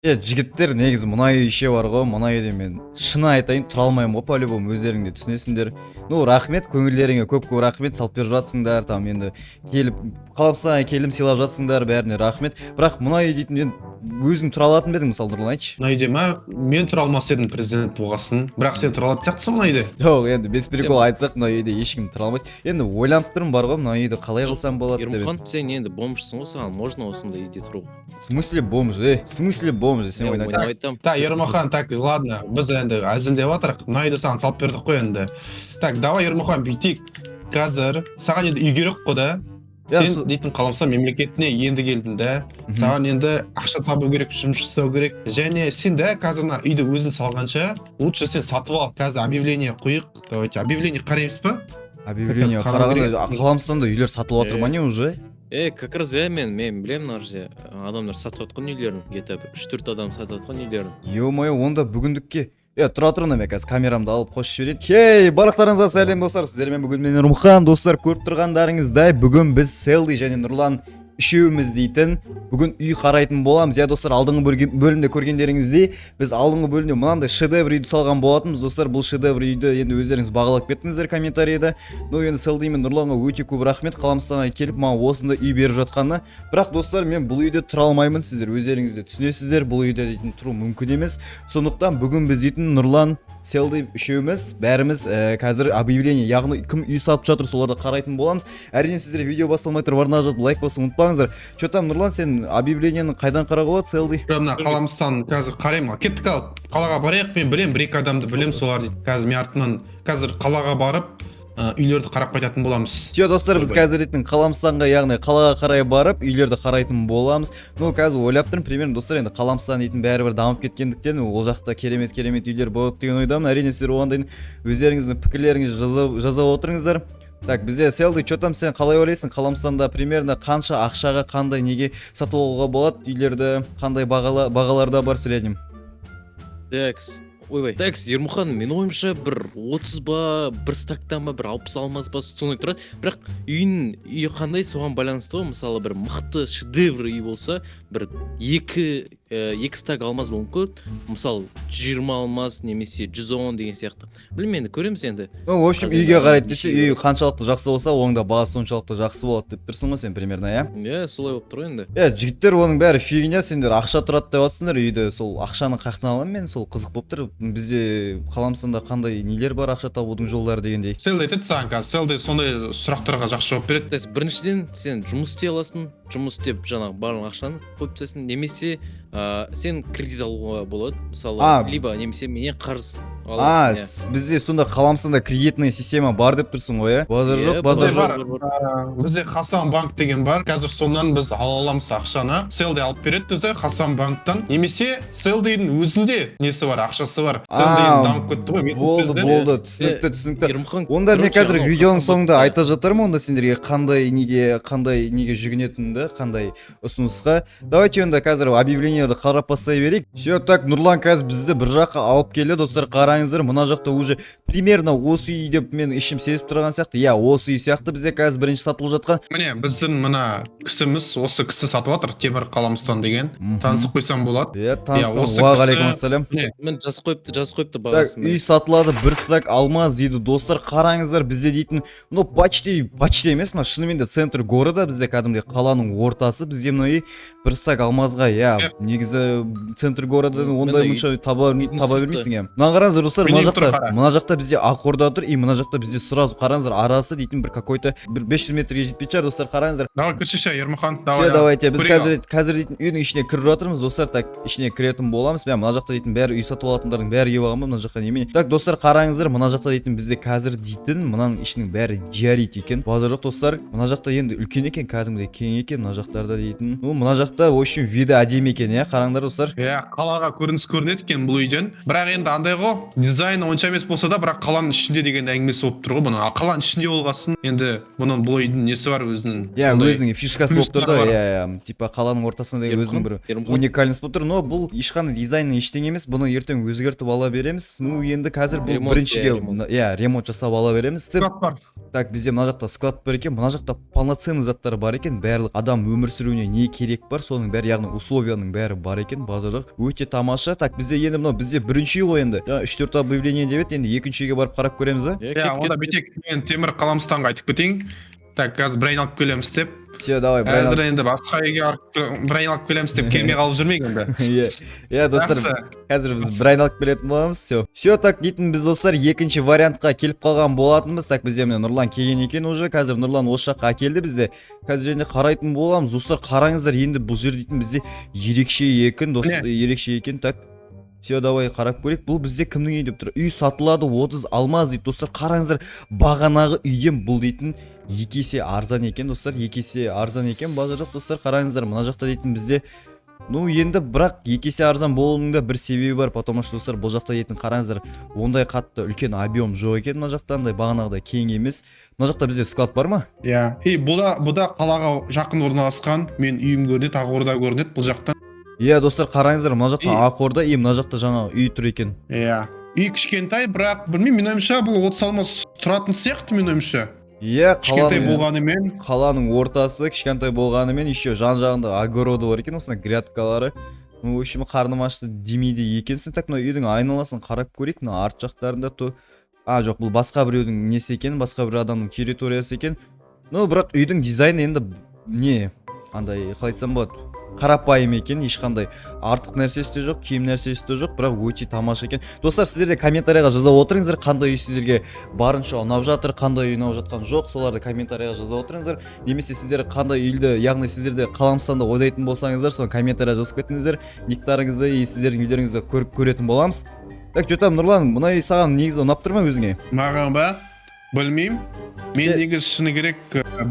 Е, жігіттер, негізі мына үй ше бар ғой, мына үйде мен шыны айтайын, тұра алмаймын ғой по-любому, өздерің де түсінесіңдер. Ну, рахмет, көңілдеріңе көп көп рахмет, салып беріп жатсыңдар, там енді келіп қалапса келім сыйлап жатсыңдар, бәріне рахмет. Бірақ мына үй дейтін, мен өзің тұра алатын ба едің, мысалы, Нұрлан, айтшы? Мына үйде ма? Мен тұра алмас едім президент болғасын, бірақ сен тұра алатын сияқтысың мына үйде. Жоқ, енді без прикол айтсақ, мына үйде ешкім тұра алмайды. Енді ойланып тұрмын бар ғой, мына үйді қалай қылсам болады деп. Ермұхан, сен енді бомжсың ғой, саған можно осындай үйде тұруға. В смысле бомж, ей, в смысле бомж, сен Мен ойнап ойнап айтамын. Так, Ермұхан, так, ладно, біз енді әзілдеп жатырық. Мына үйді саған салып бердік қой енді. Так, давай, Ермұхан, бүйтейік, қазір саған енді үй керек қой да. Иә, сен дейтін Қаламса мемлекетіне енді келдің да. Саған енді ақша табу керек, жұмыс жасау керек. Және сен да қазір мына үйді өзің салғанша, лучше сен сатып ал. Қазір объявление қояйық. Давайте объявление қараймыз ба? Объявление Қазір қарау қарағанда, керек. Қаламсанда үйлер сатылып жатыр ма, не уже? Е, как раз, иә, мен білемін, мына жерде адамдар сатып жатқан үйлерін, где то бір үш төрт адам сатып жатқан үйлерін. Ё-моё, онда бүгіндікке, е, тұра тұрыңдар, мен қазір камерамды алып қосып жіберейін. Хей, барлықтарыңызға сәлем, достар! Сіздермен бүгін мен, Нұрмұхан. Достар, көріп тұрғандарыңыздай, бүгін біз Селди және Нұрлан үшеуміз дейтін бүгін үй қарайтын боламыз. Иә, достар, алдыңғы бөлімде көргендеріңіздей, біз алдыңғы бөлімде мынандай шедевр үйді салған болатынбыз. Достар, бұл шедевр үйді енді өздеріңіз бағалап кеттіңіздер комментарийда. Ну, енді Селди мен Нұрланға өте көп рахмет, Қаламстанға келіп маған осындай үй беріп жатқанына. Бірақ, достар, мен бұл үйде тұра алмаймын, сіздер өздеріңіз де түсінесіздер, бұл үйде дейтін тұру мүмкін емес. Сондықтан бүгін біз дейтін Нұрлан, Селди үшеуміз бәріміз қазір объявление, яғни кім үй сатып жатыр, соларды қарайтын боламыз. Әрине, сіздер видео басталмай тұрып арнаға жазып, лайк басуды ұмытпаңыздар. Че там, Нұрлан, сен объявлениені қайдан қарауға болады, Селди? Мына Қаламыстан қазір қараймын. Ал кеттік, ал қалаға барайық. Мен білемін, бір екі адамды білемін, солар дейді. Қазір мен артынан қазір қалаға барып, үйлерді қарап қайтатын боламыз. Все, достар, біз Ойбай. қазір дейтін Қаламсанға, яғни қалаға қарай барып, үйлерді қарайтын боламыз. Ну, қазір ойлап тұрмын, примерно, достар, енді Қаламсан дейтін бәрібір дамып кеткендіктен, ол жақта керемет керемет үйлер болады деген ойдамын. Әрине, сіздер оған дейін өздеріңіздің пікірлеріңізді жаза отырыңыздар. Так, бізде Селди, че там, сен қалай ойлайсың, Қаламсанда примерно қанша ақшаға, қандай неге сатып алуға болады үйлерді, қандай бағаларда бар в среднем? Такс, ойбай, такс, Ермұхан, менің ойымша, бір 30 ба, бір стактан ба, бір 60 алмаз ба, сондай тұрады. Бірақ үйдің үйі қандай, соған байланысты ғой. Мысалы, бір мықты шедевр үй болса, бір екі стак алмаз болуы мүмкін. Мысалы, 120 алмаз немесе 110 деген сияқты. Білмеймін, енді көреміз енді. Ну, в общем, Қазір үйге енді қарайды десе, неше үй қаншалықты жақсы болса, оның да бағасы соншалықты жақсы болады деп тұрсың ғой сен примерно, иә? Иә, солай болып тұр ғой енді. Е, жігіттер, оның бәрі фигня. Сендер ақша тұрады деп жатсыңдар үйде, сол ақшаны қаяқтан аламын мен, сол қызық болып тұр. Бізде Қаламсанда қандай нелер бар, ақша табудың жолдары дегендей? Селди айтады саған қазір, Селди сондай сұрақтарға жақсы жауап береді. То есть біріншіден, сен жұмыс істей аласың, жұмыс істеп, жаңағы барлық ақшаны қойып тастайсың немесе сен кредит алуға болады, мысалы, либо немесе менен қарыз А, аласың, иә. Бізде сонда Қаламсанда кредитная система бар деп тұрсың ғой, иә? Базар Иә, жоқ, базар бар, жоқ. бар, бар. Бізде Хасан банк деген бар қазір, сонан біз ала аламыз ақшаны. Селди алып береді өзі Хасан банктан немесе Селдидің өзінде несі бар, ақшасы бар. Селди енді дамып кетті ғой Болды, бізде. болды, түсінікті, түсінікті. Ермұхан, Онда мен короче, қазір анау видеоның Хасан соңында банкта- айта жатармын онда сендерге қандай неге жүгінетінімді, қандай ұсынысқа. Давайте онда қазір объявлениелерді қарап бастай берейік. Все, так, Нұрлан қазір бізді бір жаққа алып келді. Достар, қараңыздар, мына жақта уже примерно осы үй деп мен ішім сезіп тұрған сияқты. Иә, осы үй сияқты бізде қазір бірінші сатылып жатқан. Міне, біздің мына кісіміз, осы кісі сатып жатыр, Темір Қаламыстан деген. Танысып қойсам болады. Иә, танысқан. Осы кісі- Уағалейкум ассалям. Міне. Міне, жазып қойыпты, жазып қойыпты Так, бағасын. үй сатылады, бір стак алмаз дейді. Достар, қараңыздар, бізде дейтін, ну, почти, почти емес, мына шынымен де центр города, бізде кәдімгідей қаланың ортасы бізде мына үй бір стак алмазға, иә. Негізі центр города ондай Міне, мұнша таба үйдің таба сырты. бермейсің, иә. Мына қараңыздар, достар, мына Міне тұр, жақта, қара. мына жақта бізде Ақорда тұр, и мына жақта бізде сразу, қараңыздар, арасы дейтін бір какой то бір 500 метрге жетпейтін шығар, достар, қараңыздар. Давай, кірші, Ермұхан, Все, давай. давайте, біз Көрейік. қазір дейтін үйдің ішіне кіріп жатырмыз, достар. Так, ішіне кіретін боламыз. Мә, мына жақта дейтін бәрі үй сатып алатындардың бәрі келіп алған ба мына жаққа, немене? Так, достар, қараңыздар, мына жақта дейтін бізде қазір дейтін мынаның ішінің бәрі диорит екен. Базар жоқ, достар. Мына жақта енді үлкен екен, кәдімгідей кең екен мына жақтарда дейтін. Ну, мына жақта, в общем, виді әдемі екен, иә, қараңдар, достар. Иә, қалаға көрініс көрінеді екен бұл үйден. Бірақ енді андай ғой. Дизайны онша емес болса да, бірақ қаланың ішінде деген әңгімесі болып тұр ғой бұның. А қаланың ішінде болғасын, енді бұның, бұл үйдің несі бар өзінің. Иә, сондай өзінің фишкасы болып тұр да. плюстары бар. Иә, типа қаланың ортасында деген өзінің бір Ермұхан, уникальность болып тұр. Но бұл ешқандай дизайны, ештеңе емес, бұны ертең өзгертіп ала береміз. Ну, енді қазір бұл Ремонт, біріншіге иә, ремонт. Иә, ремонт жасап ала береміз. Склад бар. Так, бізде мына жақта склад бар екен, мына жақта полноценный заттар бар екен. Барлық адам өмір сүруіне не керек бар, соның бәрі, яғни условияның бәрі бар екен, базар жоқ. Өте тамаша. Так, бізде енді мынау бізде бірінші үй ғой енді. Жаңа үш төрт объявление деп еді, енді екінші үйге барып қарап көреміз ба? Иә, Иә, кет, онда кет, бүйтейік, мен Темір Қаламстанға айтып кетейін. Так, қазір бір айналып келеміз деп. Все, давай, бір Әзір енді басқа үйге барып бір айналып келеміз деп келмей қалып жүрмейік енді. Иә, достар, Жақсы. Қазір біз бір айналып келетін боламыз. Все, все, так дейтін біз, достар, екінші вариантқа келіп қалған болатынбыз. Так, бізде міне Нұрлан келген екен уже. Қазір Нұрлан осы жаққа әкелді бізде. Қазір енді қарайтын боламыз. Достар, қараңыздар, енді бұл жер дейтін бізде ерекше екен, дос, Міне. ерекше екен. Так, все, давай қарап көрейік. Бұл бізде кімнің үйі деп тұр? Үй сатылады, 30 алмаз дейді. Достар, қараңыздар, бағанағы үйден бұл дейтін екі есе арзан екен, достар, екі есе арзан екен, базар жоқ. Достар, қараңыздар, мына жақта дейтін бізде, ну, енді бірақ екі есе арзан болуының да бір себебі бар, потому что, достар, бұл жақта дейтін, қараңыздар, ондай қатты үлкен объем жоқ екен мына жақта, андай бағанағыдай кең емес. Мына жақта бізде склад бар ма? Иә. И бұл да қалаға жақын орналасқан. Мен үйім көрінеді, Ақорда көрінеді бұл жақтан. Иә, достар, қараңыздар, мына жақта Ақорда и мына жақта жаңағы үй тұр екен. Иә. Үй кішкентай, бірақ білмеймін, менің ойымша, бұл 30 алмас тұратын сияқты, менің ойымша. Иә, Кішкентай қаланың болғанымен. Қаланың ортасы, кішкентай болғанымен, еще жан жағында огороды бар екен, осындай грядкалары. Ну, в общем, қарным ашты демейді екенсің. Так, мына үйдің айналасын қарап көрейік. Мына арт жақтарында то, а, жоқ, бұл басқа біреудің несі екен, басқа бір адамның территориясы екен. Ну, бірақ үйдің дизайны енді не андай, қалай айтсам болады, қарапайым екен, ешқандай артық нәрсесі де жоқ, кем нәрсесі де жоқ, бірақ өте тамаша екен. Достар, сіздер де комментарийға жаза отырыңыздар, қандай үй сіздерге барынша ұнап жатыр, қандай үй ұнап жатқан жоқ, соларды комментарийға жаза отырыңыздар. Немесе сіздер қандай үйді, яғни сіздер де Қаламстанда ойлайтын болсаңыздар, соны комментарийға жазып кетіңіздер никтарыңызды, и сіздердің үйлеріңізді көріп көретін боламыз. Так, че там, Нұрлан, мына үй саған негізі ұнап тұр ма өзіңе? Маған ба? Білмеймін. Мен негізі, шыны керек,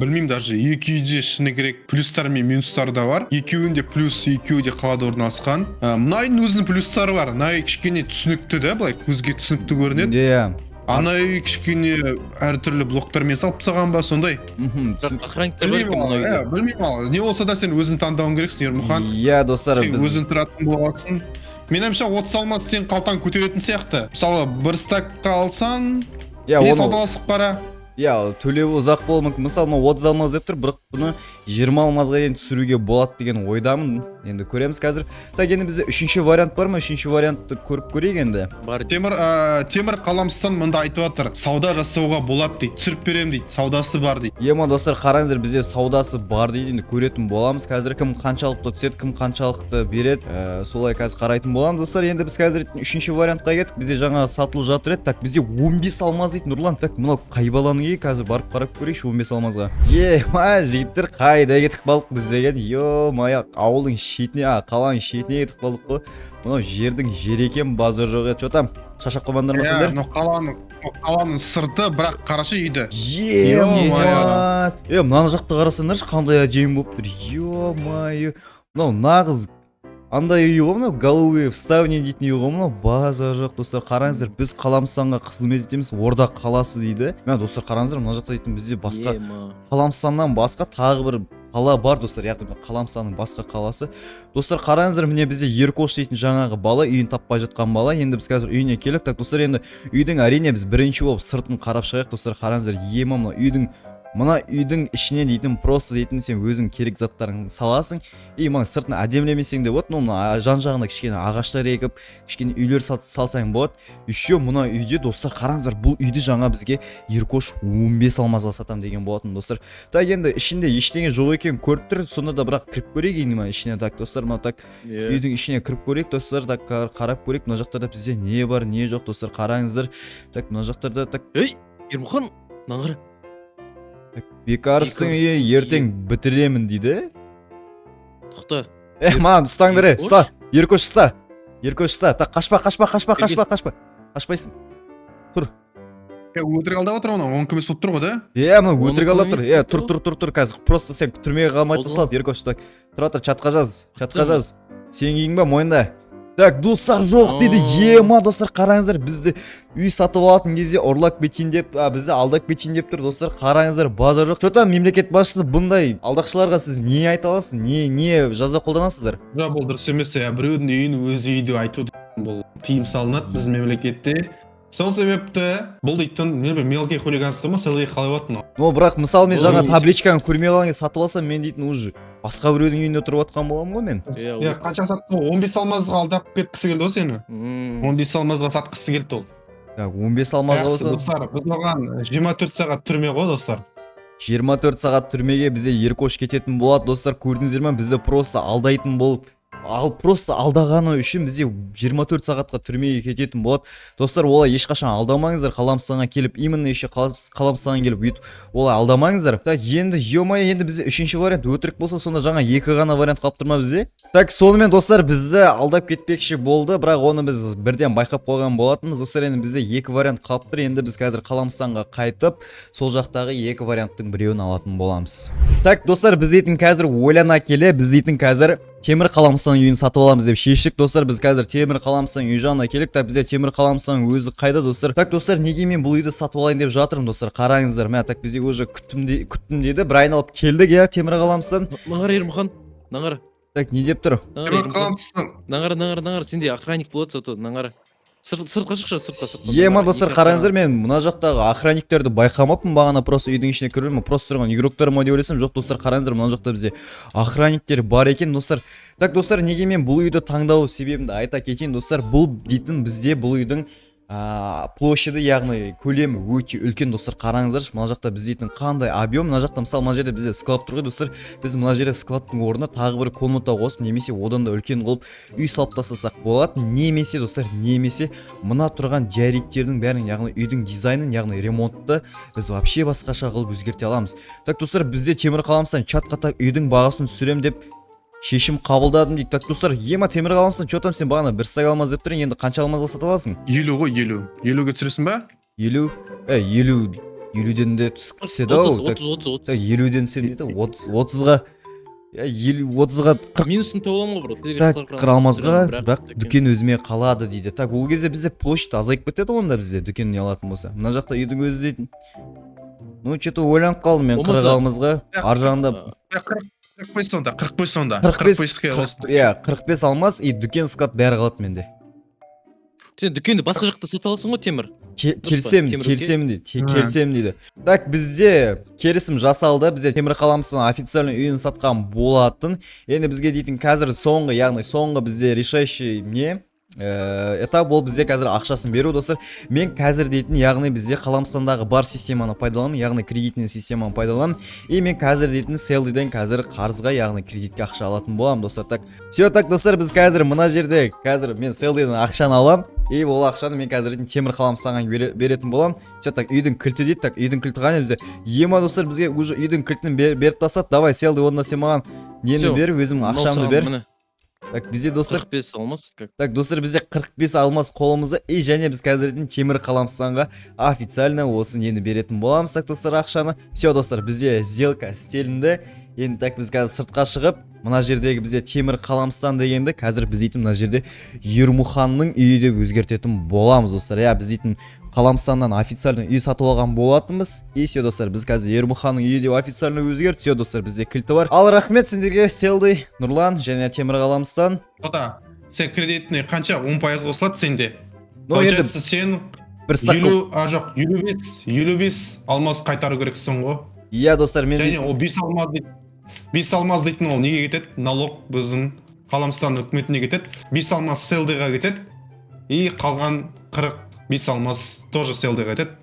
білмеймін даже, екі үйде, шыны керек, плюстар мен минустары да бар. Екеуінде плюс, екеуі де қалада орналасқан. Мына үйдің өзінің плюстары бар. Мына үй кішкене түсінікті да, былай көзге түсінікті көрінеді. Ана үй кішкене әртүрлі блоктармен салып тастаған ба, сондай. Бірақ охранниктер бар Білмеймін екен ал, мына үйде. иә, білмеймін ал. Не болса да, сен өзің таңдауың керексің, Ермұхан. Иә, достар, Сен біз өзің тұратын болғасын. Менің ойымша, 30 алмас сен қалтаң көтеретін сияқты. Мысалы, бір стакқа алсаң, иә, не оны саудаласып қара. Иә, төлеуі ұзақ болуы мүмкін. Мысалы, мынау 30 алмаз деп тұр, бірақ бұны 20 алмазға дейін түсіруге болады деген ойдамын. Енді көреміз қазір. Так, енді бізде үшінші вариант бар ма? Үшінші вариантты көріп көрейік енді. Бар. Темір Қаламстан мында айтып жатыр, сауда жасауға болады дейді, түсіріп беремін дейді, саудасы бар дейді. Ема, достар, қараңыздар, бізде саудасы бар дейді. Енді көретін боламыз қазір, кім қаншалықты түседі, кім қаншалықты береді. Солай қазір қарайтын боламыз. Достар, енді біз қазір үшінші вариантқа кеттік. Бізде жаңа сатылып жатыр еді. Так, бізде 15 алмаз дейді, Нұрлан. Так, мынау қай баланың үйі? Қазір барып қарап көрейікші 15 алмазға. Ема, жігіттер, қайда кетіп қалдық біз деген? Ё-моё, ауылдың шетіне, а, қаланың шетіне кетіп қалдық қой. Мынау жердің жері екен, базар жоқ еді. Че там, шаршап қалмадыңдар ма Иә, сендер? мынау қаланың сырты, бірақ қарашы үйді. Ема, е, мына жақты қарасаңдаршы, қандай әдемі болып тұр. Ё-моё, мынау нағыз андай үй ғой, мынау голубые ставни дейтін үй ғой мынау, базар жоқ. Достар, қараңыздар, біз Қаламстанға қызмет етеміз, Орда қаласы дейді. Мә, достар, қараңыздар, мына жақта дейтін бізде басқа Ема. Қаламстаннан басқа тағы бір қала бар, достар, яғни мына Қаламстанның басқа қаласы. Достар, қараңыздар, міне бізде Еркош дейтін жаңағы бала, үйін таппай жатқан бала. Енді біз қазір үйіне келдік. Так, достар, енді үйдің, әрине, біз бірінші болып сыртын қарап шығайық. Достар, қараңыздар, ема, мына үйдің ішіне дейтін просто дейтін сен өзің керек заттарыңды саласың и мына сыртын әдемілемесең де болады. Ну, мына жан жағына кішкене ағаштар егіп, кішкене үйлер салсаң болады. Еще мына үйде, достар, қараңыздар, бұл үйді жаңа бізге Еркош 15 алмазға сатам деген болатын, достар. Так, енді ішінде ештеңе жоқ екенін көріп тұр, сонда да бірақ кіріп көрейік енді мына ішіне. Так, достар, мына, так, үйдің ішіне кіріп көрейік, достар. Так, қарап көрейік, мына жақтарда бізде не бар, не жоқ. Достар, қараңыздар. Так, мына жақтарда, так. Ей, Ермұхан, мынаны қара. Бекарыстың үйі, ертең бітіремін дейді. Тоқта. Е, маған ұстаңдар, е. Еркош? Ұста, Еркош, ұста, Еркош, ұста. Так, қашпа, қашпа, қашпа, қашпа, қашпа, қашпайсың. Е, өтірік алдап отыр, оны онікі емес болып тұр ғой да. Е, мынау Оныкі өтірік алдап тұр. емес Е, болып тұр, тұр. тұр, тұр, тұр, қазір просто сен түрмеге қалмай Қозғал. салды, Еркош. Так, тұра тұр, чатқа жаз, чатқа Тұр. жаз. Сенің үйің ба, мойында. Так, достар, жоқ дейді. Aa. Ема, достар, қараңыздар, бізді үй сатып алатын кезде ұрлап кетейін деп, бізді алдап кетейін деп тұр, достар, қараңыздар, базар жоқ. Что там, мемлекет басшысы, бұндай алдақшыларға сіз не айта аласыз? Не жаза қолданасыздар? Жоқ, бұл дұрыс емес, иә. Біреудің үйін өз үйі деп айту бұл тыйым салынады біздің мемлекетте. Сол себепті бұл дейтін не бір мелкий хулиганство ма, селге қалай болады мынау? Ну, бірақ мысалы, мен жаңа Ой. табличканы көрмей қалған кезде сатып алсам, мен дейтін уже басқа біреудің үйінде тұрып жатқан боламын ғой мен. Иә. Иә, қанша сатты? 15 алмазға алдап кеткісі келді ғой сені. 15 алмазға сатқысы келді ол. Так, 15 алмазға Жақсы, болса достар, біз оған 24 сағат түрме ғой, достар. 24 сағат түрмеге бізде Еркош кететін болады, достар, көрдіңіздер ма? Бізді просто алдайтын болып, ал просто алдағаны үшін бізде 24 сағатқа түрмеге кететін болады. Достар, олай ешқашан алдамаңыздар. Қаламсаңға келіп, именно еще Қаламсаңға келіп, өйтіп олай алдамаңыздар. Так, енді, ё-моё, енді бізде үшінші вариант өтірік болса, сонда жаңа екі ғана вариант қалып тұр ма бізде? Так, сонымен, достар, бізді алдап кетпекші болды, бірақ оны біз бірден байқап қойған болатынбыз. Достар, енді бізде екі вариант қалып тұр. Енді біз қазір Қаламстанға қайтып, сол жақтағы екі варианттың біреуін алатын боламыз. Так, достар, біз дейтін қазір ойлана келе, біз дейтін қазір Темір Қаламұстанның үйін сатып аламыз деп шештік. Достар, біз қазір Темір Қаламұстанның үй жанына келдік. Так, бізде Темір Қаламұстанның өзі қайда, достар? Так, достар, неге мен бұл үйді сатып алайын деп жатырмын, достар? Қараңыздар, мә, так, бізде уже күттім, де, күттім деді, бір айналып келдік, иә, Темір Қаламұстан. Мына қара, Ермұхан, мына қара. Так, не деп тұр? Мына қара, Темір Ермұхан. Қаламұстан. Мына қара, мына қара, мына қара, сенде охранник болады зато, мына қара. Сыртқа шықшы, сыртқа, сыртқа. Ема, достар, қараңыздар, мен мына жақтағы охранниктерді байқамаппын бағана, просто үйдің ішіне кіріп, просто тұрған игроктар ма деп ойласам, жоқ, достар, қараңыздар, мына жақта бізде охранниктер бар екен, достар. Так, достар, неге мен бұл үйді таңдау себебімді айта кетейін, достар. Бұл дейтін бізде бұл үйдің площади, яғни көлемі өте үлкен, достар, қараңыздаршы, мына жақта біз дейтін қандай объем. Мына жақта, мысалы, мына жерде бізде склад тұр ғой, достар. Біз мына жерде складтың орнына тағы бір комната қосып немесе одан да үлкен қылып үй салып тастасақ болады. Немесе, достар, немесе мына тұрған диориттердің бәрін, яғни үйдің дизайнын, яғни ремонтты біз вообще басқаша қылып өзгерте аламыз. Так, достар, бізде Темір Қаламстан чатқа, так, үйдің бағасын түсірем деп шешім қабылдадым дейді. Так, достар, ема, Темір Қаламстан, че там, сен бағана бір стак алмаз деп тұр едің, енді қанша алмазға сата аласың? 50 ғой, 50. 50-ге түсіресің ба? 50, е, 50, 50-ден де түседі ау. Так, 30, 30, 30. так, 50-ден түсемін дейді, 30, 30-ға, иә, 50, 30-ға, 40. Минусын тауып аламын ғой, бро. Так, 40 алмазға, бірақ дүкен өзіме қалады дейді. Так, ол кезде бізде площадь азайып кетеді ғой онда, бізде дүкен не алатын болса. Мына жақта үйдің өзі дейтін. Ну, че то ойланып қалдым мен 40 алмазға. Ар жағында 45 сонда, 45 сонда. 45, 45-ке. Иә, 45 алмаз и дүкен, склад, бәрі қалады менде. Сен дүкенді басқа жақта сата аласың ғой, Темір. Дұрыс па, Келісемін, Темір? Келісемін дейді. Келісемін дейді. Так, бізде келісім жасалды. Бізде Темір Қаламұстан официально үйін сатқан болатын. Енді бізге дейтін қазір соңғы, яғни соңғы бізде решающий не этап, ол бізде қазір ақшасын беру, достар. Мен қазір дейтін, яғни бізде Қаламстандағы бар системаны пайдаланамын, яғни кредитный системаны пайдаланамын. И мен қазір дейтін селдиден қазір қарызға, яғни кредитке ақша алатын боламын, достар. Так, все, так, достар, біз қазір мына жерде қазір мен селдиден ақшаны аламын. И ол ақшаны мен қазір дейтін Темір Қаламстанға беретін боламын. Все, так, үйдің кілті дейді. Так, үйдің кілті қане бізде? Ема, достар, бізге уже үйдің кілтін беріп тастады. Давай, Селди, онда сен маған нені Всё, бер, өзімнің мынау ақшамды саған бер. Міне. Так, бізде, достар, 45 алмас как. Так, достар, бізде 45 алмаз қолымызда и және біз қазір дейтін Темір Қаламстанға официально осы нені беретін боламыз. Так, достар, ақшаны. Все, достар, бізде сделка істелінді. Енді, так, біз қазір сыртқа шығып, мына жердегі бізде Темір Қаламстан дегенді қазір біз дейтін мына жерде Ермұханның үйі деп өзгертетін боламыз, достар. Иә, біз дейтін Қаламстаннан официально үй сатып алған болатынбыз. И все, достар, біз қазір Ермұханның үйі деп официально өзгерт. Все, достар, бізде кілті бар. Ал рахмет сендерге, Селди, Нұрлан және Темір Қаламстан. Тота, сен кредитный қанша, 10% қосылады сенде. Ну, енді Получается, сен бір стак 50, а жоқ, 55, 55 алмаз қайтару керексің ғой. Иә, достар, мен Және ол 5 алмаз дейді. 5 алмаз дейтін ол неге кетеді? Налог біздің Қаламстан үкіметіне кетеді. 5 алмаз селдиға кетеді. И қалған 45 алмаз тоже селдиға кетеді.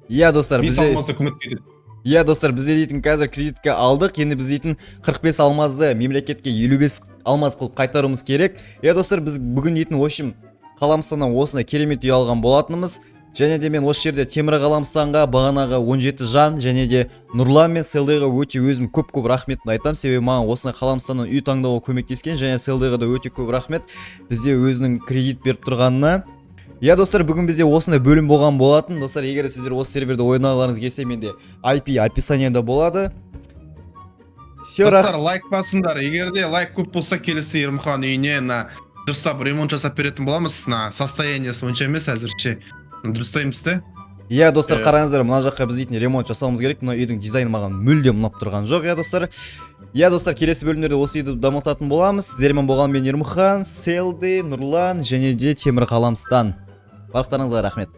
Иә, достар, 5 бізде алмаз үкіметке кетеді. Иә, достар, бізде дейтін қазір кредитке алдық. Енді біз дейтін 45 алмазды мемлекетке 55 алмаз қылып қайтаруымыз керек. Иә, достар, біз бүгін дейтін, в общем, Қаламстаннан осындай керемет үй алған болатынбыз. Және де мен осы жерде Темір Қаламстанға, бағанағы 17 жан және де Нұрлан мен Селдыға өте өзім көп-көп рахметін айтамын, себебі маған осындай Қаламстаннан үй таңдауға көмектескен. Және Селдыға да өте көп рахмет бізде өзінің кредит беріп тұрғанына. Иә, достар, бүгін бізде осындай бөлім болған болатын. Достар, егер сіздер осы серверде ойнағыларыңыз келсе, менде IP описанияда болады. Все. Достар, лайк басыңдар. Егер де лайк көп болса, келесі Ермұхан үйіне мына Дұрыстап ремонт жасап беретін боламыз. Мына состояниесі онша емес әзірше. Дұрыстаймыз да. Иә, достар, Иә. қараңыздар, мына жаққа біз дейтін ремонт жасауымыз керек. Мына үйдің дизайны маған мүлдем ұнап тұрған жоқ, иә, достар. Иә, достар, келесі бөлімдерде осы үйді дамытатын боламыз. Сіздермен болған мен, Ермұхан, Селди, Нұрлан және де Темір Қаламстан. Барлықтарыңызға рахмет.